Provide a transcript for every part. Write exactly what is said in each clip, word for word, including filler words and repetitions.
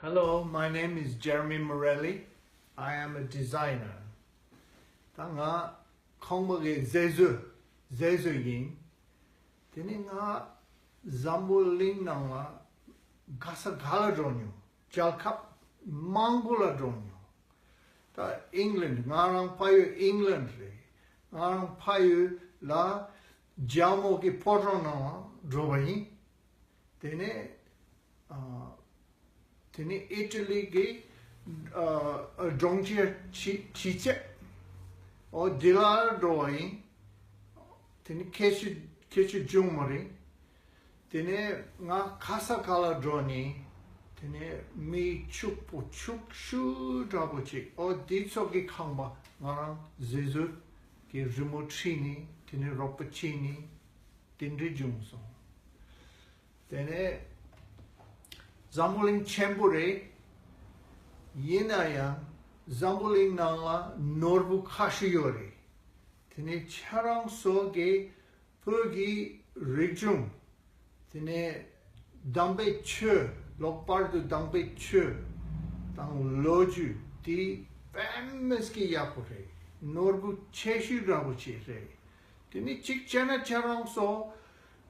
Hello, my name is Jeremy Morelli. I am a designer. ད་ང་ཁང་པ་གི་མཛེས་བཟོ་མཛེས་བཟོ་ཡིན། དེ་ནས་ང་འཛམ་བུ་གླིང་ནང་ལ་ག་ས་ག་ལ་འགྲོ་མྱོང་། རྒྱལ་ཁབ་མང་པོ་ལ་འགྲོ་མྱོང་། ད་ཨིང་ལན། ང་རང་ཕ་ཡུལ་ཨིང་ལན་རེད། ང་རང་ཕ་ཡུལ་ལ་རྒྱལ་མོ་གི་ཕོ་བྲང་ནང་ལ་འགྲོ་བ་ཡིན། དེ་ནས་ཨ། དེ་ནས་ཨི་ཊ་ལི་གི་ཨ་ཨ་གྲོང་ཁྱེར་ཆི་ཆི་ཅེ། ཨོ་འདི་ལ་འགྲོ་བ་ཡིན། དེ་ནས་ཁྱད་ཆོས་ཁྱད་ཆོས་བྱུང་མ་རེད། དེ་ནས་ང་ག་ས་ག་ལ་འགྲོ་ནས། དེ་ནས་མི་ཕྱུག་པོ་ཕྱུག་ཤོས་འདྲ་པོ་ཅིག་ཨོ་འདི་ཚོ་གི་ཁང་པ་ང་རང་མཛེས་བཟོ་གི་རི་མོ་བྲིས་ནས། དེ་ནས་རོགས་པ་བྱས་ནས་དེ་འདྲ་བྱུང་སོང་། དེ་ནས་འཛམ་བུ་གླིང་ཆེན་པོ་རེད། ཡིན་ན་ཡང་འཛམ་བུ་གླིང་ནང་ལ་ནོར་བུ་ཁ་ཤས་ཡོད་རེད། དེ་ནས་ཁྱེད་རང་ཚོ་གི་བོད་ཀྱི་རིག་གཞུང་། དེ་ནས་དམ་པའི་ཆོས། ལྷག་པར་དུ་དམ་པའི་ཆོས་དང་ལོ་རྒྱུས་དེ་དཔེ་མི་སྲིད་ཀྱི་ཡག་པོ་རེད། ནོར་བུ་ཆེ་ཤོས་འདྲ་པོ་ཅིག་རེད། དེ་ནས་གཅིག་བྱས་ན་ཁྱེད་རང་ཚོ་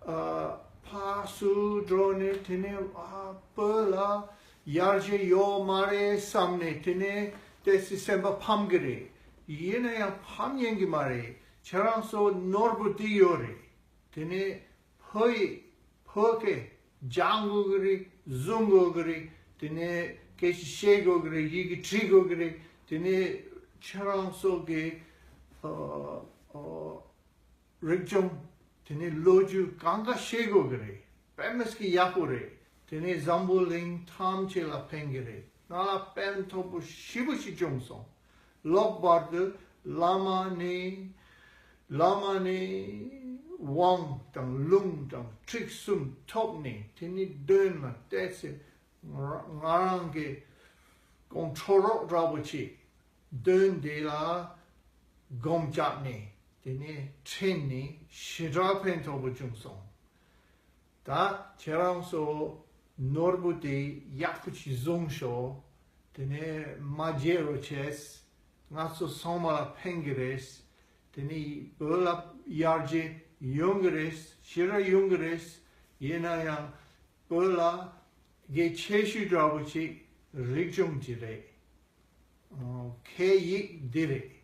ཨ་ཕར་ཚུར་འགྲོ་ནས། དེ་ནས་ཨ་བོད་ལ་ཡར་རྒྱས་ཡོད་མ་རེད་བསམ་ནས། དེ་ནས་ཏོག་ཙམ་སེམས་པ་ཕམ་གི་རེད། ཡིན་ན་ཡང་ཕམ་ཉན་གི་མ་རེད། ཁྱེད་རང་ཚོ་ནོར་བུ་དེ་ཡོད་རེད། དེ་ནས་བོད་ཡིག་བོད་སྐད་སྦྱང་དགོས་ཀྱི་རེད། བཟུང་དགོས་ཀྱི་རེད། དེ་ནས་སྐད་ཆ་བཤད་དགོས་ཀྱི་རེད། ཡི་གེ་འབྲི་དགོས་ཀྱི་རེད། དེ་ནས་ཁྱེད་རང་ཚོ་གི་ཨ་ཨ་རིག་གཞུང་། དེ་ནས་ལོ་རྒྱུས་གང་ག་ཤེས་དགོས་ཀྱི་རེད། དཔེ་མི་སྲིད་ཀྱི་ཡག་པོ་རེད། དེ་ནས་འཛམ་བུ་གླིང་ཐམས་ཅད་ལ་ཕན་གྱི་རེད། ང་ལ་ཕན་ཐོགས་པོ་ཞེ་པོ་ཞིག་བྱུང་སོང་། ལྷག་པར་དུ་བླ་མ་ནས་བླ་མ་ནས་དབང་དང་ལུང་དང་ཁྲིད་གསུམ་ཐོབ་ནས། དེ་ནས་དོན་ལ་བལྟས་ཚེ་ང་རང་ང་རང་གི་ཁོང་ཁྲོ་རོགས་འདྲ་པོ་ཅིག་དོན་དེ་ལ་སྒོམ་རྒྱག་ནས། དེ་ནས་དྲན་ནས་ཞེ་དྲག་ཕན་ཐོགས་པོ་བྱུང་སོང་། ད་ཁྱེད་རང་ཚོ་ནོར་བུ་དེ་ཡག་པོ་ཅིག་བཟུང་ཤོག་དེ་ནས་མ་བརྗེད་རོགས་བྱས། ང་ཚོ་ཚང་མ་ལ་ཕན་གྱི་རེད། དེ་ནས་བོད་ལ་ཡར་རྒྱས་ཡོང་གི་རེད། ཞེ་དྲག་ཡོང་གི་རེད། ཡིན་ན་ཡང་བོད་ལ་གལ་ཆེ་ཤོས་འདྲ་པོ་ཅིག་རིག་གཞུང་ཅིག་རེད། ཨོ། སྐད་ཡིག་འདི་རེད།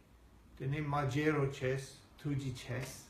དེ་ནས་མ་བརྗེད་རོགས་བྱས། ཐུགས་རྗེ་ཆེ།